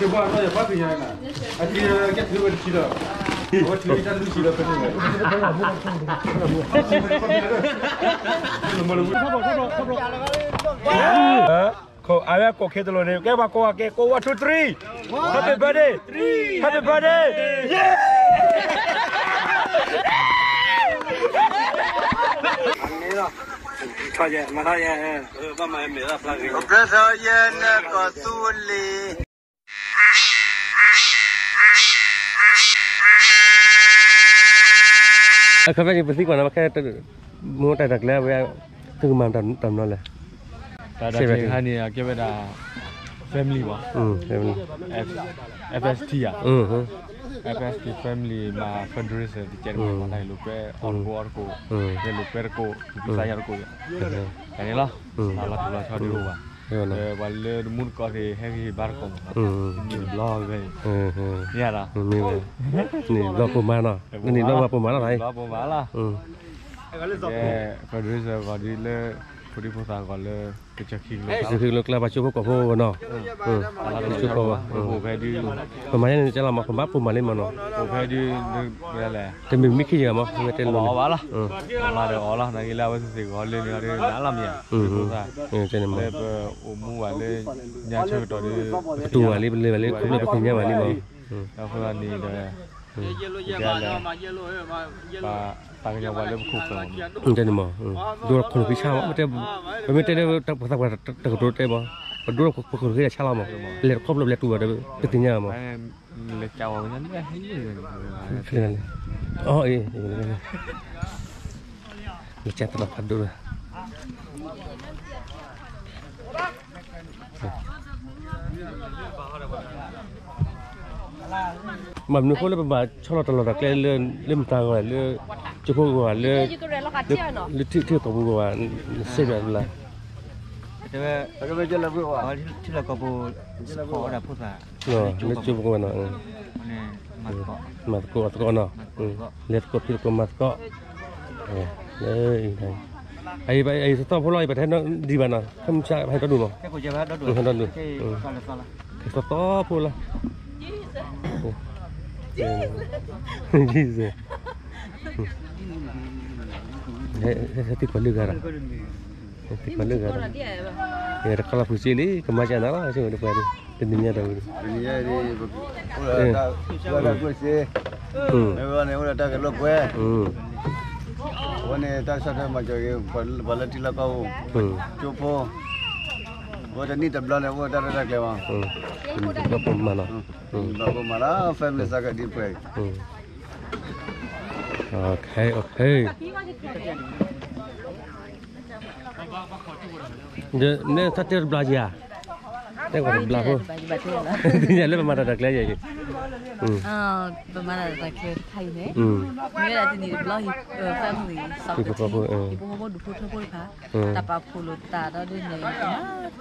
ကဲဘၣ်နီၢ်ယပှၤကညီနၤ, အကဲကဲထုးဝဲတဆံဒီး, အဝဲထုးတၢ်လွံၢ်ဆံဒီးဖဲန့ၣ်, အဝဲကိးခဲတလိာ်န့ၣ် ကဲပှၤကိးအကဲကိး one two three, Happy birthday, Happy birthday, yeah. ထီၣ်ယဲ, မၤထီၣ်ယဲ, ဘၣ်မၤမဲာ်သၣ်ဖျါဂ့ၤ, ကဲထီၣ်ယဲနကီၢ်သူလ့ၤ. အခီပညီပသံကွၢ်နၤ ခဲ မိၢ်တၢ်တၢ်ကျဲဝဲ သုကမၤတၢ်မနုၤလဲၣ်, တၢ်တၢ်ကျဲခါန့ၣ် အကဲဝဲဒၣ် family ဘၣ်, family, F, FST ဧါ, FST family မၤ fundraiser တကဲတမၤ မၤတၢ်လိာ်ကွဲအီၣ်တကိးအီတကိး, လိာ်ကွဲတကိး, ပသးညါတကိး, တၢ်န့ၣ်လီၤ, လီၤထူလီၤဆီဒ်အိၣ်ဘၣ်, ဒီးပှၤလၢတမူတကိးသ့ၣ် ဟဲက့ၤဘါတကိးမး, နံၣ်တဘျီဝဲ, မ့ၢ်ဧါ, နံၣ်တဘျီပိာ်မၤနီၤ, နံၣ်တဘျီပိာ်မၤလီၤ, နံၣ်တဘျီပိာ်မၤလီၤ, ကဲ fundraiser ဂီၤဒ်လၢ ဖိဒံဖိသၣ်ဂီၤလၢ ကစၢၢ်ခံကလိကျါ ပှၤကၠိဖိကီၢ်ဖိနီၤ, ကၠိဖိ, ပမၤန့ၣ်ကလီၤမး ပဘၣ်ပိာ်မၤလံမးနီၤ, ပလဲၣ်, တမ့ၢ်မံခ့ယဲၢ်မး မ့ၢ်တဲလီၤ, မၤဒီးအီၤလီၤ နာ်က့လၢအဝဲသ့ၣ်ဂီၤလၢန့ၣ်ဒီး နးလီၤမ့ၢ်ဧါ, ဖိသၣ်, လၢပအိၣ်မူဘၣ်လၢ ညါဆၢကတီၢ်ဒီး ပတူၢ်ဘၣ်လံ ပလဲၤဘၣ်လံ ခီဖျိပသ့ၣ်ညါဘၣ်လံမး, အဃိသတးန့ၣ်ဒီး ပ သးကညီၤပှၤလၢပခိၣ်ဃၢၤန့ၣ်, မး, ဒိခိၣ်နူာ်ဖံဆါမး, ပမ့ၢ်တဲလၢပသးပှၢ်တကတိၤတဲမး, ပဒိခိၣ်နူာ်ဖံဆါလီၤမး, လဲၤတခီဖျိလဲၤတူၢ်ဘၣ်ဒီး ပသ့ၣ်ညါမး, လဲၤကဝဲ, အီၤအံၤ, လဲၤကတၢ်ဖးဒိၣ်လီၤ မ့ၢ်မနုၤအဃိလၢပဘၣ်ဆီလီၤတၢ်လီၢ်တၢ်ကျဲလၢ လၢမတၤဂီၢ် လၢကၠိဖိဂီၢ် လၢ လၢထံထံကီၢ်ပူၤဂီၢ်ဘၣ်, စဲဘၣ်လၢ ထံလီၢ်ကီၢ်ပူၤ စခီဝဲဒၣ်ဖိသၣ် လၢကၠိဖိဂီၢ်နီၤ, မၤသကိးအသကိးနီၤ, လဲၤသကိးဖံးသကိးမၤသကိး, လၢ အံၤသီသီဖိလီၤ အံၤပှၤတဟဲဒံးဘၣ်နီၤ, ခဲမုၢ်ဆါဟဲဒီဒူၣ်မး, ဟဲဒီဒူၣ်, သီသီဖိလီၤ, Jesus, ဟဲသံကွၢ်လၢဂၤဒီး, ဟဲသံကွၢ်လၢဂၤဒီး, တခီလီၤဖုးစ့လံ ကမၤကနၤလီၤ ဆိဒီးပှၤဒီး တနံၤညါဒီး, တနံၤညါဒီး အိၣ်ဒီးတၢ်ကွၢ်စ့, မ့ၢ်ဝဲန့ၣ် အိၣ်ဒီးတၢ်ဂဲၤလိာ်ကွဲ, အဝဲန့ၣ် တၢ်ဆီၣ်ထွဲမၤစၢၤက့ၤ ပှၤလၢထံလီၢ်ကီၢ်ပူၤ, ကၠိဖိ, အဝဲတနံၣ်တဘျီန့ၣ် အိၣ်ဒီးတၢ်ရဲၣ်တၢ်ကျဲၤမး, တနံၣ်တဘျီပိာ်မၤလီၤ, တနံၣ်တဘျီပိာ်မၤလီၤ family စးကဒံပှဲၤ OK, OK, နတၢ်တဲတဘျီယၤ, တဲကွၢ်တဘျီဖိ, သ့ၣ်ညါလၢပမၤတၢ်တၢ်ကျဲယၤ, ပမၤတၢ်တၢ်ကျဲတခါအံၤန့ၣ်, မ့ၢ်ဝဲဒၣ်တနံၣ်တဘျီအံၤ, family စီၤကထံ, ဟံၣ်ဖိဃီဖိဒူၣ်ဖိထၢဖိတဖၣ်, တၢ်ပာ်ဖှိၣ်လိာ်သးဒီးဒ်န့ၣ်,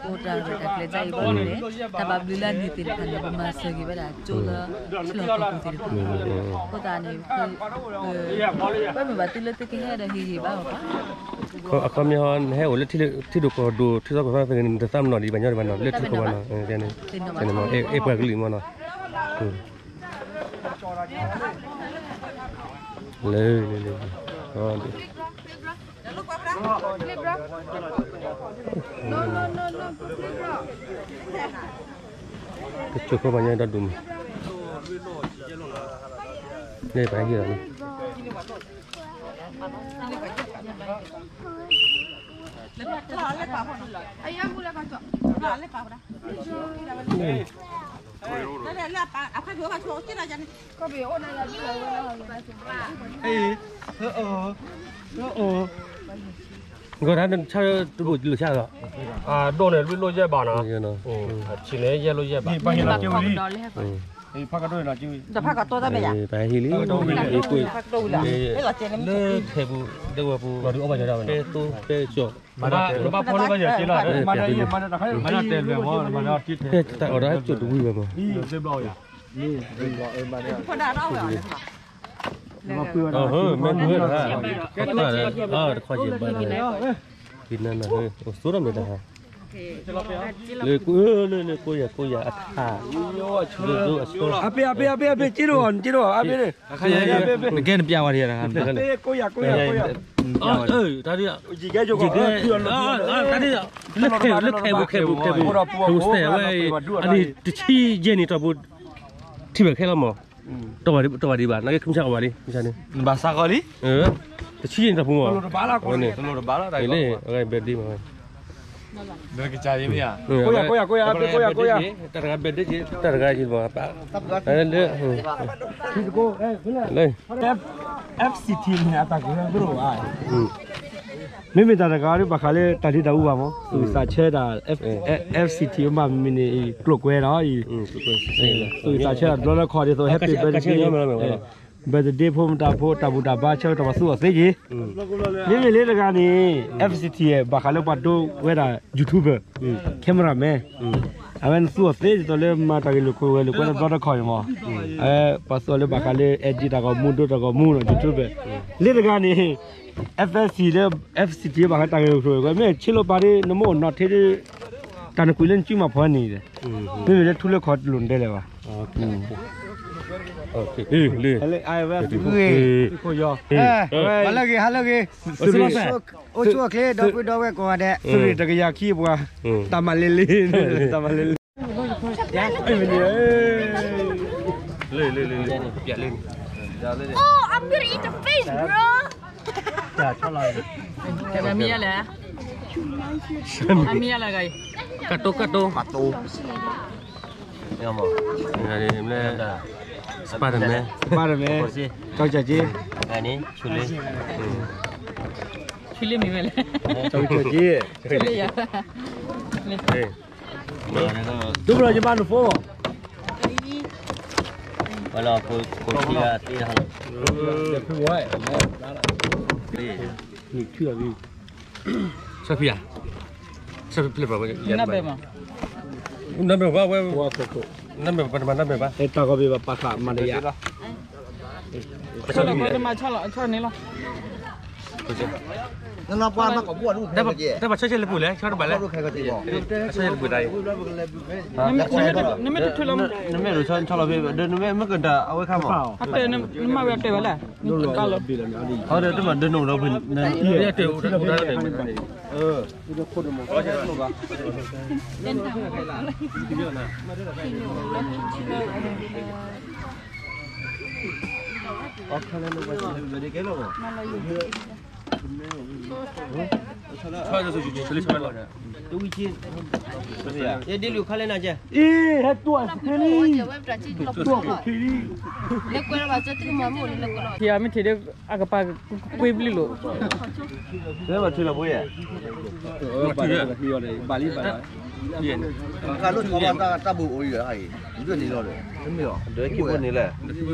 အိၣ်တၢ်ရဲၣ်တၢ်ကျဲၤဒ်အံၤဘၣ်န့ၣ်, တၢ်ဘၣ်ဘျုးလၢအန့ၢ်သ့ၣ်တဖၣ်န့ၣ် ပမၤစၢၤက့ၤဝဲဒၣ်ကၠိလၢ ထံလီၢ်ကီၢ်ပူၤသ့ၣ်တဖၣ်, အဃိသတးန့ၣ် ပမ့ၢ်ဘၣ်သုလၢသုကဟဲဒီးဟ့ၣ်ဂံၢ်ဘါအီၤဘၣ်, အခီပညီ နဟဲအိၣ်လၢထံဒိၣ်ကီၢ်ဒိၣ် ထံသီကီၢ်သီသ့ၣ်န့ၣ် နတသးမနီၤဒံးဘၣ်ညီဒံးဘၣ်နီၤ လၢထံကီၢ်ဘၣ်နီၤ, အဲၣ်ပှၤကလုာ်မနီၤ, လၢ ကစၢၢ်ခိၣ်ပှၤညီဒီဒူၣ်မး, န့ၣ်ပဟဲဟံၣ်လီၤန့ၣ်, ဂီၤတၢ်ဆၣ်တဘိလိာ်ဆၣ်လီၤ, အဒိၣ်န့ၣ် လွံၢ်လိာ်ယဲၢ်ဘးနီၤ, အဆံးန့ၣ် ယဲၢ်လိာ်ယဲၢ်ဘး, ဖးကဒိၣ်နီၤ, ပဟဲဟံၣ်လံ, လၢထဲပူၤ ဒဲဝဲပူၤ, ပဲသိပဲကၠီၣ်, တၢ်အီၣ်ဒီးကၠိၣ်တဝံၤဘၣ်မး, မ့ၢ်မုၢ်ဟဲတခါ, တခီယဲၢ်ဘး, ကနၢ်နၢ်ဟဲ, အိၣ်ဆိးထီၣ်မ့ၢ်တဟါ, လၢ လၢ လၢကိးယၤ ကိးယၤအထါ လၢအဆိ အပ့ၤ အပ့ၤ အပ့ၤ အပ့ၤ က့ဒိၣ်အီၤ က့ဒိၣ်အီၤ အပ့ၤန့ၣ် နကဲနပျဲဝဲဒၣ် ကိးယၤ ကိးယၤ ကိးယၤ တၢ်ဒ် တၢ်ဒ် လၢခဲ လၢခဲဘူး ခဲဘူး ခဲဘူး ခဲဘူး စဲးဝဲ အန့ၣ် တဆံယဲၢ်န့ၣ် တီၢ်ပူၤ ထံၣ်ဘၣ်ခဲလီၤမး တဝဲဒံးဘၣ် နာ်က့ ခမစၢ်ကဝဲဒံး မစၢ်န့ၣ် ဘၣ်ဆၣ်ကီးလံ တဆံယဲၢ်န့ၣ် တီၢ်ပူၤမး တဘၣ်လၢ တလိၣ်တဘၣ်လၢ တၢ်ဂ့ၤလီၤ လၢ အဝဲ birthday မး ဘယ်ကကြရေးမရ ကိုရကိုရကိုရအဖေကိုရကိုရ တၢ်တဂၤ birthday တၢ်တဂၤ ယဘၣ်ပၣ် လၢ လၢ FCT န့ၣ် အတၢ်ကရၢကရိဘၣ် မ့မ့ၢ်တၢ်တဂၤဒီး ဘၣ်ဃးလၢတၢ်ဒ့တၢ်အူဘၣ်မး သူၣ်သးဆၢတၢ် FCT မးမ့ၢ်န့ၣ် ကျိာ်ကွဲဒီး သူၣ်သးဆၢတၢ်တဘျီလၢခီဒ်သိး happy birthday birthday ဖိမတၤဖိ တၢ်ဘူၣ်တၢ်ဘါဆၢကတီၢ် ပှၤသူအီၤသ့က့ၤ မ့မ့ၢ်လၢတဂၤန့ၣ် FCT ဘၣ်ဃးလၢပှၤဒိဝဲဒၣ် YouTuber cameraman အဝဲနသူအီၤသ့ဒ်သိးလၢမၤတၢ်ဂ့ၢ်လိာ်ကွဲဝဲလိာ်ကွဲတဘျီတခီအံၤမး အဝဲပှၤသူအီၤလၢဘၣ်ဃးလၢ edit တၢ်ဂီၤမူ ဒိတၢ်ဂီၤမူနီၤ YouTuber လၢတဂၤန့ၣ် FSC လၢ FCT ဘၣ်ဃးတၢ်ဂ့ၢ်လိာ်ကွဲဝဲ မ့ၢ်ဆ့လိပၤဒ်နမိၢ်နီၢ်ထ့ဒ် တၢ်နကွံာ်လၢနစုမၤဖီန့ၣ် မ့မ့ၢ်လၢထူလၢခီတလိၣ်နတဲလဲၣ်ဘၣ် လၢ ဟါလၢဂ့ၤ ဟါလၢဂ့ၤ အိၣ်ဆူၣ်အိၣ်ချ့ ဒီပုၢ်ဒီဝဲၢ်ကိးဂၤဒဲး သုးရ့ၣ်တကယၤခံပှၤ တၢ်မၤလ့လ့ တၢ်မၤလ့လ့ လ့ လ့ လ့ လ့ Oh, I'm gonna eat the fish, bro. အမံၤလဲၣ် အမံၤလဲၣ်ဂၤ ကတိၤ ကတိၤ ကတိၤ Spiderman Spiderman ကၠီကၠီက့ ဂၤန့ၣ် ဆူလ့ ဆူလ့မံၤဝဲလဲၣ် ကၠီကၠီက့ ဆူလ့ယၤ ဒိဘျီယဘၣ်နဖိ ဝဲလီၤ ခိၣ်ထံဂၤသ့ဟီလီၤ နုာ်ထံအီၤ ဆၢဖံးဧါ ဆၢဖံးဖျဲၣ်ပှၤဝဲ နဘဲၣ်မး နဘဲၣ်ဘၣ်ဝဲ နဘဲၣ်ဘၣ် နဘဲၣ်ဘၣ် တၢ်ဂီၤဘ့ၣ်ဘၣ်ပာ်ဃာ်မၤတယၤ တမၤဆီလီၤ ဆီန့ၣ်လီၤ တၢ်ဘၣ်ဆီဆဲလၢပူၤလဲၣ် ဆီတဘၣ်လဲၣ် ဆီဆဲလၢပူၤတၢ်အံၤ နမ့ၢ်တထုးလီၤ နမ့ၢ်ရူၤဆီလီၤဖဲ ဒီးနမ့ၢ်မ့ၢ်ကဒါအဝဲခါမး အတဲနမၤဝဲအတဲဝဲလဲၣ် နကလီၤ အီၤဒီးတမၤဒၢနအိၣ်ဒီးဖဲ နတဲအိၣ်ဒီး ယဒ်လူၤခါလဲၣ်နၤကဲ အ့ ဟဲတူၢ်အခံလံ တူၢ်အခံလံ လၢကွဲလီၤဘၣ် ကမၤမ့ၢ်အိၣ်လၢကွဲလီၤဘၣ် ထံအမ့ၢ်ထံးဒီး အကပၤကွ့ဘျုးလိာ် လၢဘၣ်ထံလီၤဘိယဲၢ် ဘၣ်လံဘၣ်လံ ခါလိၣ်ထီၣ်ဘၣ်တၢ်ဘူၣ်အိၣ်ယဲၢ်ဟါအံၤ ဒ်န့ၣ်လီၤဒီး တမ့ၢ်အီၤ ဒ်ခံဘိန့ၣ်လဲၣ် တ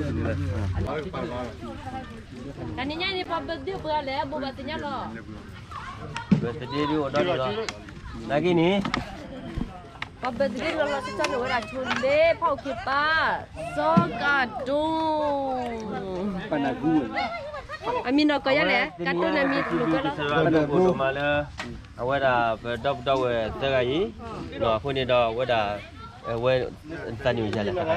နံၤညါန့ၣ် ပှၤ birthday ပှၤလဲၣ် ဘိးဘၣ်သ့ၣ်ညါလီၤ birthday ဒ်အိၣ်ဒီးလီၤ နာ်က့န့ၣ် ပှၤ birthday လီၤလီၤဆီဆီန့ၣ်ဝဲဒၣ် ချိုလေး ဖီၣ်ခ့ပၢ် စီၤကၣ်ဒိ ပနၢ်ကူ အမံၤနီၢ်ကီးယါလဲၣ် ကၢ်တိၢ်န့ၣ်မံၤ ကၢ်တိၢ် ဒိၣ်မးလၢ အဝဲဒၣ်ပဒီပုၢ်ဒီဝဲၢ်သၢဂၤအံၤ အဃိန့ၣ်ဒီးအဝဲဒၣ် ဝဲ သးနံၣ်မံၤယါလဲၣ် သၢဆံလွံၢ်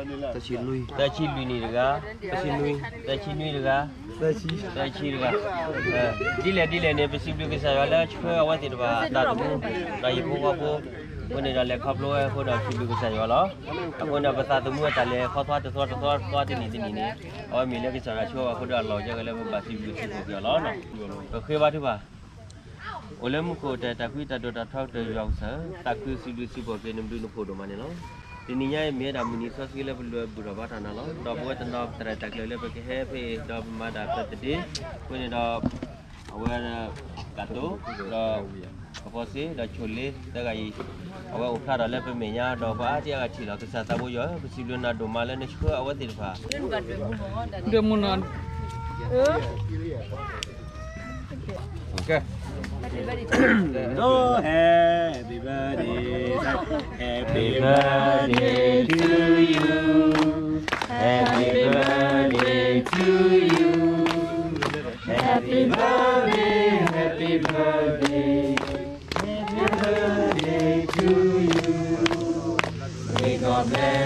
နံၣ်တဂၤ သၢဆံနွံတဂၤ သၢဆံတဂၤ ဒ်လဲၣ်ဒ်လဲၣ်န့ၣ် ပစံးဘျုးကစၢ်ယွၤလၢဆှၢအဝဲသ့ၣ်တဖၣ်အသးသမူ ဒီးယဖိဃီဖိ အဃိန့ၣ်ဒီးလဲၤခီဖျိဝဲအဃိဒီးစံးဘျုးကစၢ်ယွၤလီၤ. အဃိန့ၣ် ပသးသမူအတၢ်လဲၤခီသွါတသီတသီတသီတနံၣ်တနံၣ်န့ၣ် အဝဲမ့ၢ်လၢကစၢ်ယွၤဆှၢအဃိဒီးအလီၤယဲၢ်ဂၤလၢပဘၣ်စံးဘျုးစံးဖှိၣ်က့ၤအီၤလီၤ. ပဃ့ဘါထုကဖၣ် အိၣ်လၢမူခိၣ်တၢ်အဲၣ်တၢ်ကွံတၢ်ဒိၣ်တၢ်ထီကတၢၢ်ယွၤကစၢ်ဧၢ, သးခုစံးဘျုးစံးဖှိၣ်က့ၤနဘျုးနဖှိၣ်ဒိၣ်မးန့ၣ်လီၤ. တနံၤညါအံၤမ့ၢ်ဝဲဒၣ်မုၢ်နံၤစီဆှံလၢပလဲၤဘူၣ်ထီၣ်ဘါထီၣ်နၤလီၤ. ဒီးပဝဲတနီၤသရၣ်တၢ်ကျၢၤလၢပကဟဲဖဲအံၤ ဒီးပမၤတၢ်ပသဒ့ အဃိန့ၣ်ဒီး အဝဲဒၣ် ကၣ်သိ ဒီး အဖီစ့ ဒီးချိုလေး သၢဂၤအံၤ အဝဲအိၣ်ဖျါထီၣ်လၢပမဲာ်ညါ ဒီးပှၤအါတံၢ်အါဂၤထံၣ်လီၤ. ကစၢ်သးဘိယွၤဧၢ, ပစံးဘျုးနၤဒိၣ်မးလၢနဆှၢအဝဲသ့ၣ်တဖၣ် ဒိၣ်မးနီၤ Happy birthday, happy birthday to you. Happy birthday to you. Happy birthday, happy birthday. Happy birthday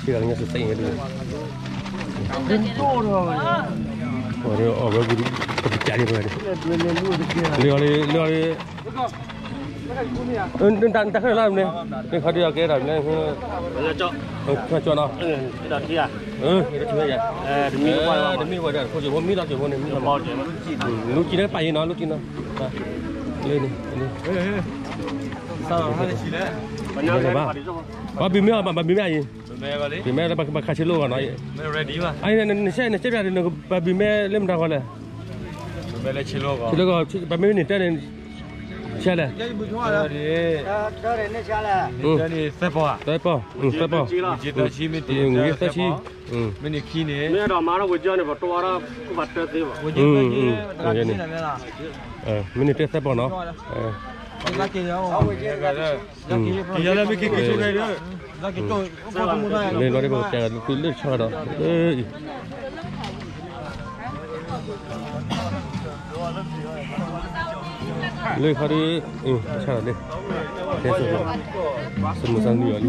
ဆ့ကၤကညီစ့ၢ်ကီး, အဝဲဝံၤဒီး ပကစးန့ၣ် လၢအီၤလၢ လၢအီၤလၢ တၢ်ခဲလၢာ်လၢန့ၣ် နခီဒုးအကဲဒၣ်မ့ၢ် ကၠီနီၤ, တမ့ၢ်ဝဲဒၣ် ခိၣ်ကၠီဖိမံလီၤကၠီဖိန့ၣ် မံလီၤ, လူကံန့ၣ်ပာ်ယံၤနီၤ လူကံနီၤ, လၢန့ၣ် ဘၣ်ဘုးမ့ၢ်အီၤ ဘၣ်ဘုးမ့ၢ်အံၤ, ဘုးမ့ၢ်လၢပခးဆ့လိာ်ဂီၤနီၤ, နစဲနစဲပၠးဒီး ဘၣ်ဘုးမ့ၢ်လၢမတၤဂီၤလဲၣ်, ဆ့လိာ်ဂီၤ ဘၣ်မ့ၢ်န့ၣ်တဲန့ၣ် ဆဲလဲၣ်, သၢပီၢ်, သၢပီၢ်, သၢဆံ, မ့ၢ်န့ၣ်ခံန့ၣ်, မ့ၢ်န့ၣ်တဲသၢပီၢ်နီၤ, က့ၤလၢမ့ၢ်က့ၤက့ၤဆိကဲဒီး, လၢပကပျးသုလၢတဆီဒီး အံၤ လၢခီဒီး ဆၣ်လီၤလၢ တဲစိၤလီၤ စမုၤစၢ်နံၣ်အီၤ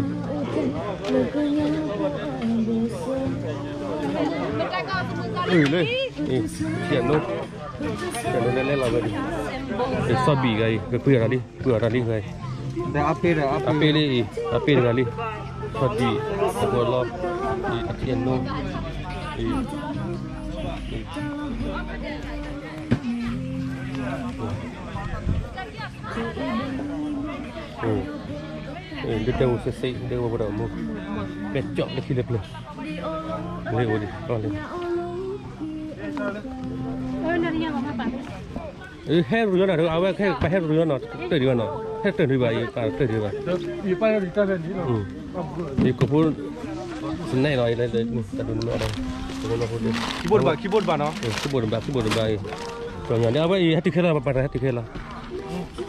လံ အလၢ ထံအနိ ထံအနိလဲၤလဲၤလီၤဝဲဒၣ် စီၣ်ဘံၣ်ဂၤအံၤ ပကွံာ်အီၤတၢ်လံ ကွံာ်အီၤတၢ်လံဂၤအံၤ အပ့ၢ်လံအံၤ အပ့ၢ်တဂၤလံ စီၣ်ဘံၣ် အကွီၢ်လီၤ အထံအနိ လၢတဲဝဲစ့ၢ်စ့ၢ် တဲဝဲပဒီးမူ ပဲကၠီၣ်လၢခံလၢပျၢၤ လၢအိၣ်ဒံး ဟဲရူၤယီၤနီၤ အဝဲခဲပဟဲရူၤယီၤနီၤ တၢၢ်ဒံးဘၣ်နီၤ ဟဲတၢၢ်ဒံးဘၣ် ယကိးဖိ စနဲၣ်လီၤ တၢ်ဒုးနမ့ၢ်အီၤဒီး ခိဘိတဘၣ် ခိဘိတဘၣ်နီၤ ခိဘိတဘၣ် ခိဘိတဘၣ် အဝဲအံၤ ဟဲတုၤခဲလၢာ် ပပာ်တၢ် ဟဲတုၤခဲလၢာ်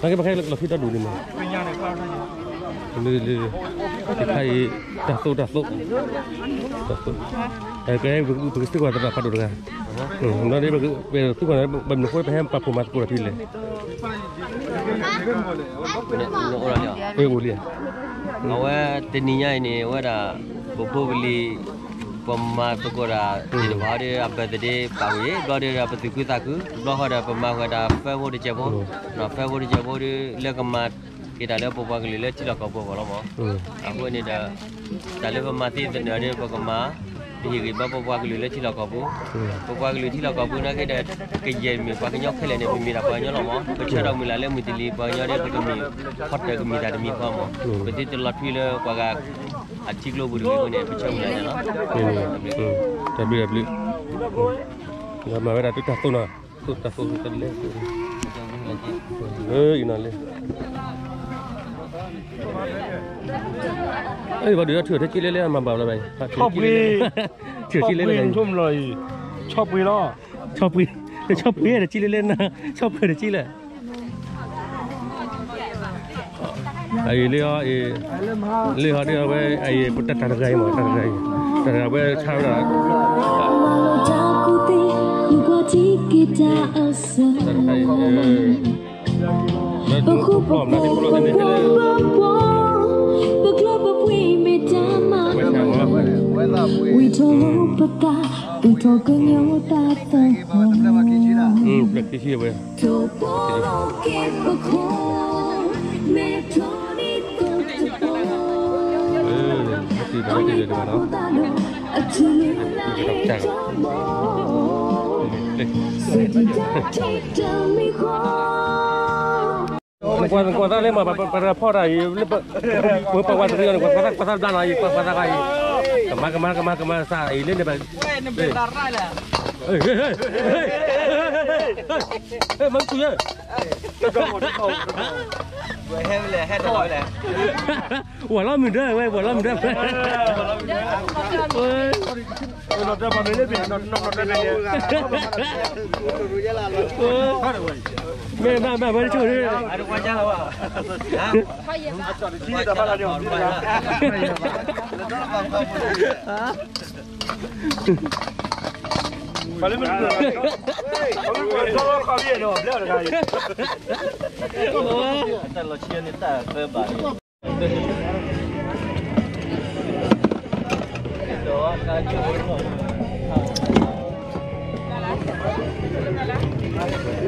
နာ်က့ပခဲလီၤခံတၢ်ဒူၣ်န့ၣ်မး လၢ လၢ တခါအံၤ တၢ်သိၣ် တၢ်သိၣ် တၢ်သိၣ် ကဲ ပကစ့ၢ်ကီးသရၣ်ဖးဒိၣ်တဂၤ ဒီး ပသုကီၢ်န့ၣ် ဘၣ်မနုၤဃိပဟဲပာ်ဖှိၣ်မၤသကိးတၢ်ဖဲလဲၣ် အိၣ်လံ အဝဲတနံၤညါအံၤန့ၣ် အဝဲဒၣ် ပဖိပလံၤ ပမၤသကိးတၢ် တဘျီဒီး အ birthday ပာ်ဝံၤ ဘျီဒီး ပသူၣ်ခုသးခု ဘျီဃီဒီး ပမၤဃာ်တၢ် first ဖိတစဲးဖိ first ဖိတစဲးဖိဒီး လၢကမၤက့ၤတၢ်လၢပပှၤကလုာ်လၢထံလီၢ်ကီၢ်ပူၤအဂီၢ်လီၤမး အဃိန့ၣ်ဒီး တၢ်လၢပမၤသ့သနၢၣ်ဒီး ပကမၤ ပဟ့ၣ်ဂံၢ်ဘါပပှၤကလုာ်လၢထံလီၢ်ကီၢ်ပူၤ ပပှၤကလုာ်ထံလီၢ်ကီၢ်ပူၤနာ်က့ဒီး ကယဲၢ်မ့ၢ်ပှၤကညီခဲလၢာ်န့ၣ် ပမ့ၢ်ဒၣ်ပှၤကညီလီၤမး ပဆၢထီၣ်မုၢ်လၢ်လၢမုၢ်တလံၤ ပှၤကညီဒီး ပကမ့ၢ်ဖီတၢၢ်ကမ့ၢ်တၢ်တမံၤဃီမး ပသုတလီၤထွံလၢပှၤဂၤ အထံကျိပူၤတဂ့ၤအဃိန့ၣ် ပဆၢမုၢ်လၢ်န့ၣ်လီၤ တၢ်ဘျုးတၢ်ဘျုး မၤဝဲဒၣ်တၢ်သိၣ်နီၤ သိၣ်တၢ်သိၣ်တၢ်လဲၣ် အံၤနီၤလၢ ဘၣ်ဒုးထံၣ်အီၤတက့ၢ်လဲၣ်လဲၣ် မၤဘၣ်လၢၤဘၣ် ထံၣ်အီၤတက့ၢ်လဲၣ်လဲၣ် ထံၣ်အီၤတက့ၢ်လဲၣ်လဲၣ် ဆီၣ်ပှ့ၤ ဆီၣ်ပှ့ၤ ဆီၣ်ပှ့ၤတက့ၢ်လဲၣ်လဲၣ် ဆီၣ်ပှ့ၤတက့ၢ်လဲၣ် အံၤလၢ လၢဟီဒ်အဝဲ အံၤ ပတၢ်တဂၤအံၤမး တၢ်တဂၤအံၤ တၢ်တဂၤအဝဲဆါဝဲဒၣ် တၢ်တဂၤအံၤ လၢပဖျီၣ်မး ပဖျီၣ်သ့န့ၣ် ဝဲဆါမး ဝဲဆါမး ပျဲခံဆံအဝဲ တံၤဘၣ်တံၤလၢတဘၣ်နီၤ ကွၢ်သးလၢမ့ၢ် ပှၤဖီၣ်တၢ်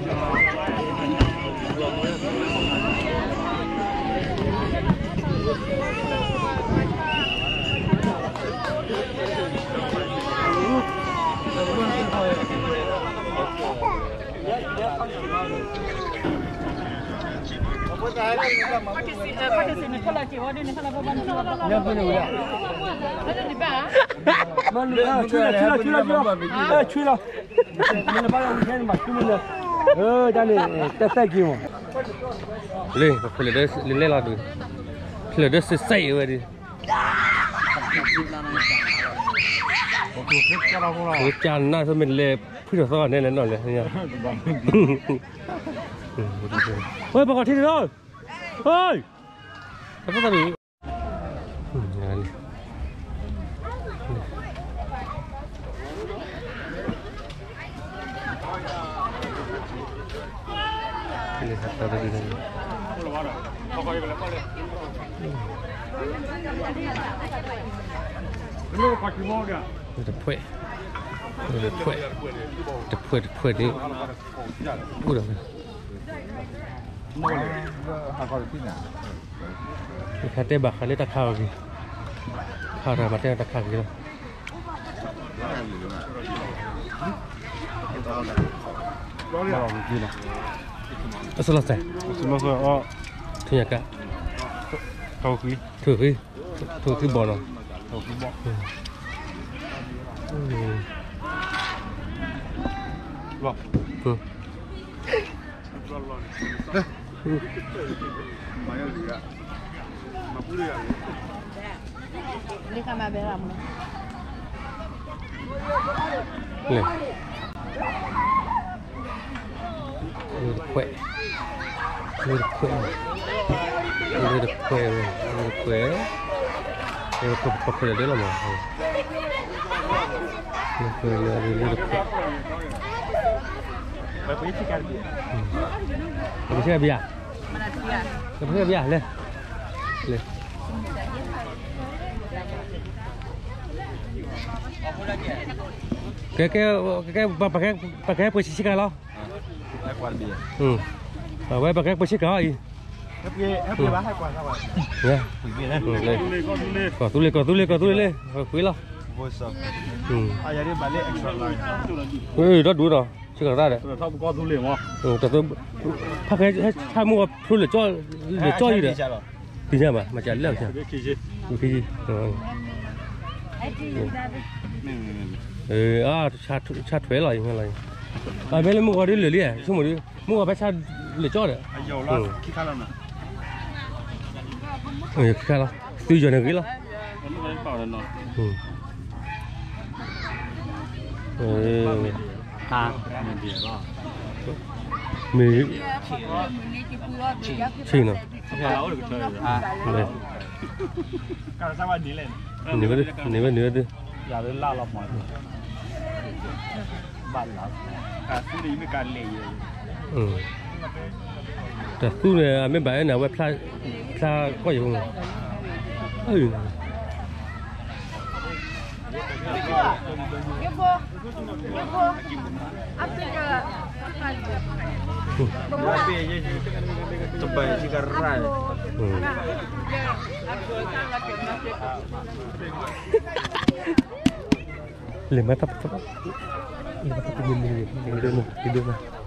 အံၤ ပှၤကွၢ်သးတရံးအီၤန့ၣ် ကွၢ်သးဘျါနီၤအံၤ ကွၢ်သးကမၤ ကမၤ ကမၤ ကမၤသးအံၤလၢန့ၣ်ဘၣ် မၤဆူၣ်ယဲ ဝဲလီၤမုၢ်ဒၢဝဲ ဝဲလီၤမုၢ်ဒၢဝဲ မ့ၢ်ဘၣ်ဘၣ်ဝဲတဆိၣ်န့ၣ် ပှၤလၢမုၢ်တကိး တၢ်လီၤဆံန့ၣ်တၢ်သၢဘၣ်န့ၣ်လၢ ဖျၢၣ်ဒီး လဲၤလဲၤလီၤဒုး ဖျၢၣ်ဒီးစဲးစဲးဝဲဒုး ကနၣ်သိးမ့ၢ်လဲၤဖုထီၣ်သီန့ၣ်လဲၤနီၣ်လဲၤ ဝဲပှၤကီၢ်ထံတရီ ဟဲ တၢ်ဖိသၣ်ဒုး လံ တဖှဲၣ်, တဖှဲၣ်, တဖှဲၣ်တဖှဲၣ်န့ၣ် အိၣ်ဒီး တခါတဲဘၣ်ဃးလၢတၢ်ခါအဂ့ၢ်, ခါတၢ်မၤတဲတၢ်ခါဂ့ၤလီၤ. အစလီၤစဲး, ထူညါကါ, ထူဃံ, ထူဃံဘီနီၤ, လၢတခွဲး, လၢတခွဲး, လၢတခွဲး, လၢတခွဲး, လၢတခွဲးလၢဒၢလီၤမး, လၢတခွဲး, ပကဆဲးဘံယၤ, ပကဆဲးဘံယၤလဲၣ်, လဲၣ်. ကဲ, ကဲ, ကဲ, ပကဟဲပှ့ၤဆံးဆံးကါလီၤ. အဝဲပကဟဲပှ့ၤဆံးကါအီၤအံၤ, ကီၢ်သူလ့ၤ ကီၢ်သူလ့ၤ ကီၢ်သူလ့ၤလ့ၣ်, ပှ့ၤလီၤ. ဒီဒူၣ်ဒီး ဆံးကါတၢ်ဒီး ဖးကဲ ဟဲဆၣ်မူအီၤဖျိလၢာ်ကၠီ, လၢာ်ကၠီအံၤဒီး, သ့ၣ်ညါဘၣ် မၤစၢၤလၢာ်ကၠီ, ခံဆံ, အါ, ဆၣ်ထွဲလီၤအံၤ, အမ့ၢ်လၢမုၢ်ဂီၤဒ်လၢာ်လံ, ဆိကမိၣ်ဒ် မုၢ်ဂီၤဖဲဆၣ်လၢာ်ကၠီဒီး, ခံခါလီၤ, သုယီၤန့ၣ်ဂ့ၤလီၤ. မ့ၢ်, ဆ့ၣ်နီၤ, န့ၢ်ဝဲ, န့ၢ်ဝဲ, န့ၢ်ဝဲသု, တၢ်သူန့ၣ် အမ့ၢ်ဘၣ်အဲၣ်န့ၣ် အဝဲဖျါ, ဖျါကီၢ်ယၤ, လဲၤမၤတၢ်, လဲၤမၤတၢ်တမံၤမံၤ, ဒိၣ်မး, ဒိၣ်မး.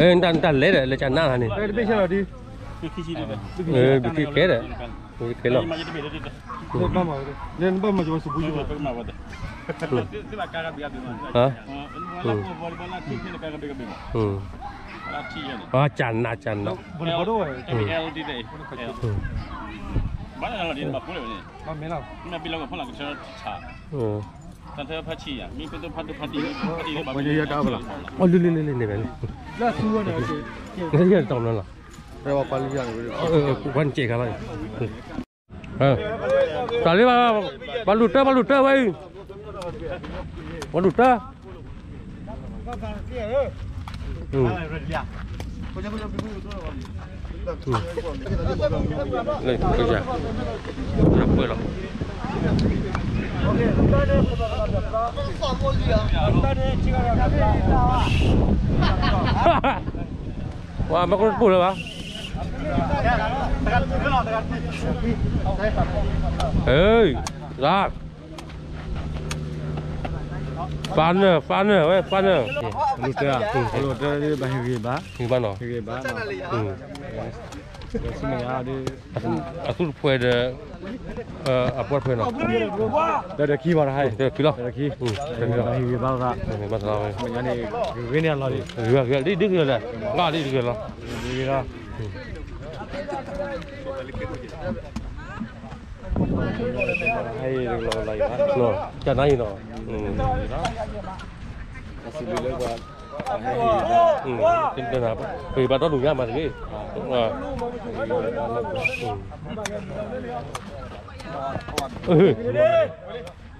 နတၢ်လဲၤဒီး လဲၤကနၣ်လၢန့ၣ်, ဘုခ့ကဲဒီး, ဘုခ့လီၤ. ကနၣ်, ကနၣ်. လၢသူဝဲန့ၣ်, လၢ, ပှၤကဲခါလီၤ, တၢ်လၢ, ပှၤလူၤတၢ်, ပှၤလူၤတၢ်ဝဲအံၤ, ပှၤလူၤတၢ်. လၢကစၢ်, တၢ်ပှဲၤလီၤ. ပှၤမၤကရိတပူၤလၢၤဘၣ်. လၢ, ဖးနၢၣ်, ဖးနၢၣ်, ဝဲဖးနၢၣ်, လူၤတၢ်, လူၤတၢ်ဘၣ်ဟ့ၣ်ဂ့ၤဘၣ်, ဟ့ၣ်ဂ့ၤဘၣ်နီၤ, ဟ့ၣ်ဂ့ၤဘၣ်, အသူတဖှဲးဒီး, အပှဲၤတဖှဲးနီၤ, တၢ်တခံဘၣ်တဟါ, တၢ်တခံလီၤ, ဟ့ၣ်ဂ့ၤဘၣ်, မ့ၢ်ညါန့ၣ်, ဂ့ၤန့ၢ်အလီၢ်လံ, ဂ့ၤဂ့ၤလီၤ, ဒ်ဂ့ၤလီၤ, ဂ့ၤလီၤ. ကနၣ်အံၤနီၤ, ပဘၣ်ဒီဒူၣ်ညါမးတဂ့ၤ, အ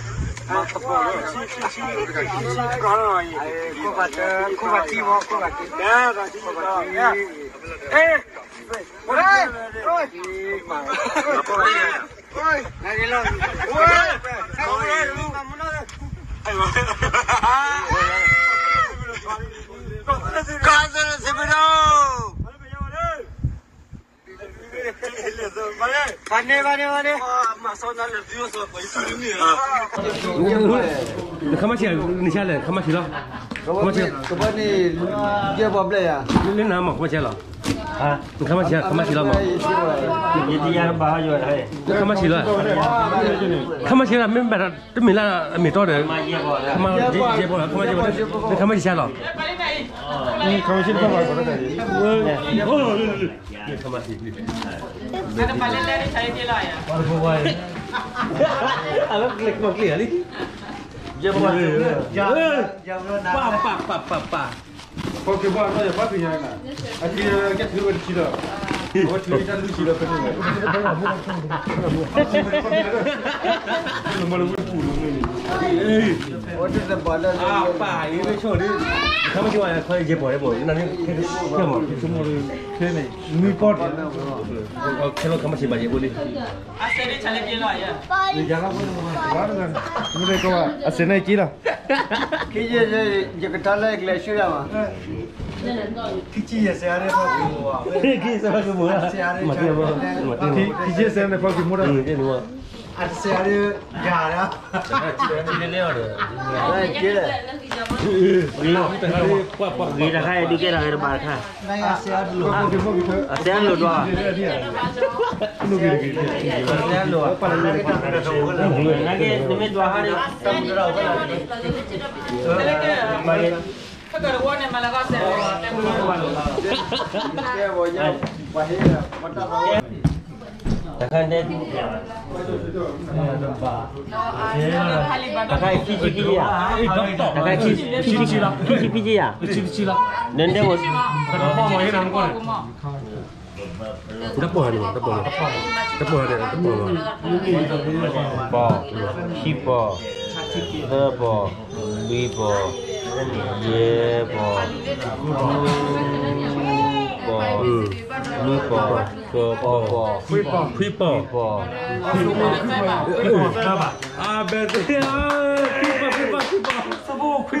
ခိၣ်ဘၣ်တၢ် ခိၣ်ဘၣ်တံၢ်ဝဲ ခိၣ်ဘၣ်တံၢ် ခိၣ်ဘၣ်တံၢ် နခါမါဆံး နဆါလဲၣ် နခါမါဆံးလီၤ, ကဘၣ်န့ၣ် ယဲၢ်ပီဘျဲၣ်ယၤ, လၢနမၤခါမါဆံးလီၤ, နခါမါဆံး ခါမါဆံးလီၤမး, ခါမါဆံးလီၤ, ခါမါဆံးလီၤ မ့ၢ်ဘၣ်တမ့ၢ်လၢအမ့ၢ်တီဒီး, ခါမါဆံး ယဲၢ်ပီ ခါမါဆံး နခါမါဆံးဆါလီၤ, ခါမါဆံး ခါမါဆံး အလၢကျဲကမီၤကျဲလံ, ယဲၢ်ပီ ပၢ်ပၢ်ပၢ်ပၢ်ပၢ် ဖီက့ၤဘၣ်နီၢ်ယၤဘၣ်က့ၤညါနၤ, အက့ၤကဲထုးဝဲတဆံဒီး, အဝဲထုးတၢ်လူၢ်ဆံဒီးဖဲန့ၣ်, မၤလၢဝဲတပူၤလၢန့ၣ်, ပၢ်အံၤမ့ၢ်ဆိၣ်ဒီး, ခါမ့ၢ်ဆိၣ်ဝဲခီယဲၢ်ပီၤဒဲးပီၤ, နမ့ၢ်ခဲမး, ခဲမး, ခဲလီၤခါမ့ၢ်ဆိၣ်ဘၣ်ယဲၢ်ပီၤလံ အစဲးန့ၣ်က့လီၤ, ယကထါလၢကျဲဆူယၤမး, ခံဆံယဲၢ်စဲးအါန့ၣ်ဖီက့ၤမိၢ်, ခံဆံယဲၢ်စဲးဖီက့ၤမိၢ်, မၤတ့ၢ်, ခံဆံယဲၢ်စဲးန့ၣ်ဖီက့ၤမိၢ်ဒီး, အတစဲးအါန့ၣ်, ယၤဒီး, က့လၢ, ဂ့ၤတခါအံၤဒုးကဲထီၣ်ဂ့ၤတဘၣ်တခါ, အစဲးအါလိၤ, အစဲးအါလိၤဒွး, အစဲးအါလိၤ, နမ့ၢ်ဒွးဟါန့ၣ်, တခါန့ၣ်, တခါခံဆံခံဆံယၤ, တခါခံဆံခံဆံယၤ, နဒဲးဝဲ တပီၢ်ဟါန့ၣ်, တပီၢ်, တပီၢ်ဟါန့ၣ်, တပီၢ်လီၤ, ပီၢ်, ခံပီၢ်, သၢပီၢ်, လွံၢ်ပီၢ်, ယဲၢ်ပီၢ်, ပီၢ်, နွံပီၢ်, ဃုပီၢ်, ခွံပီၢ်, ခွံပီၢ်, ခွံပီၢ်, အဘဲသ့ၣ်, ခွံပီၢ်, ခွံပီၢ်, ခွံပီၢ်, ခွံ